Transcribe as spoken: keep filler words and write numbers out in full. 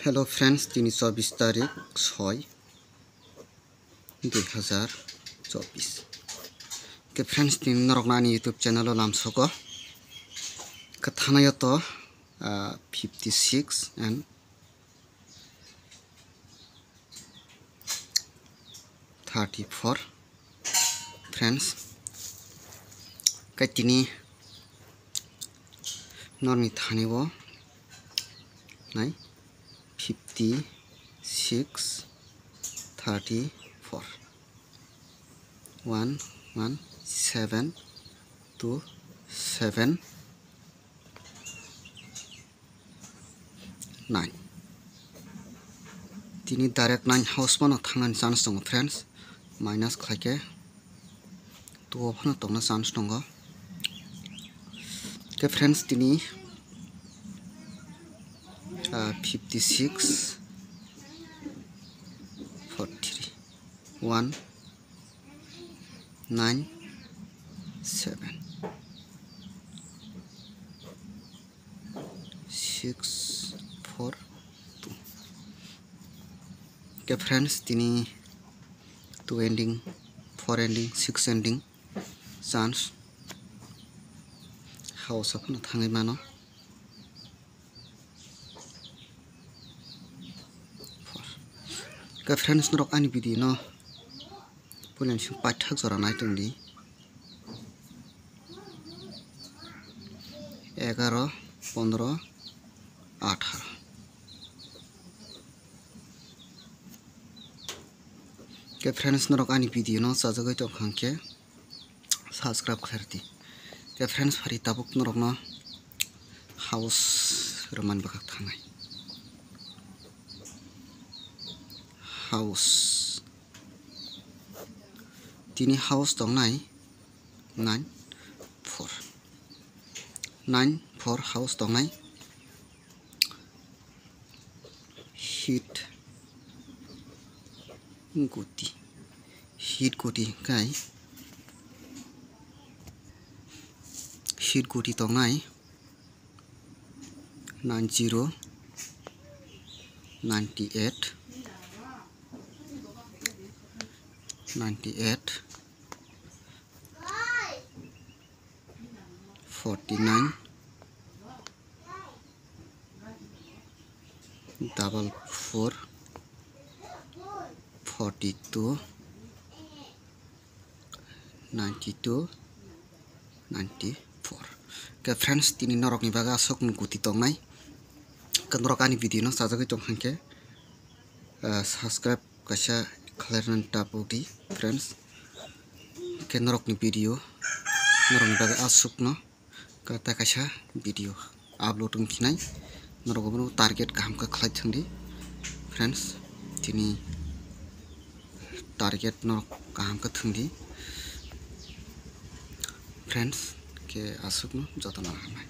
Hello friends, tini chobbish tarik soi dui hazar chobbish. Ke friends, tini norokno ani YouTube channel o lamsogo. Ke thanayo to, ah, fifty six and thirty four. Friends, kai tini norni thani bo nai fifty six, thirty four, one one seven two seven nine. Tini direct nine house phano thangnani chance tongo friends, minus khlaikhe two o phano tongna chance tongo. Ke friends, tini, ah, fifty six, four three, one nine seven, six four two. Ke friends, tini two ending, four ending, six ending chance house o phano thangwi mano. Ke friends, norok ani video no puilani simi paithak jora nai tongdi. Egaroh, pondroh, atharo. Ke friends, norok ani video no chajagwi tongkha hwnkhe subscribe khlairwdi. Ke friends, phari tabuk norokno house rwmani bwkhak thangnai. House. Tini house tongnai nine four. Nine four house tongnai. Hit guti. Hit guti kai. Hit guti tongnai. Nine zero, ninety eight, ninety eight, forty nine, double four, forty two, ninety two, ninety four. Ke friends, tini norokni bagwi aswk no guti tongnai. Ke norok ani video no chajagwi tong hwnkhe, ah, subscribe kaisa khlairwna tabuk di friends. Ke norokni video, norokni bagwi aswk no kata kaisa video upload wngkhinai. Norok obono target kaham khe khlai thwngdi friends. Tini target norok kaham khe thwngdi friends. Ke aswkno jotono hambai.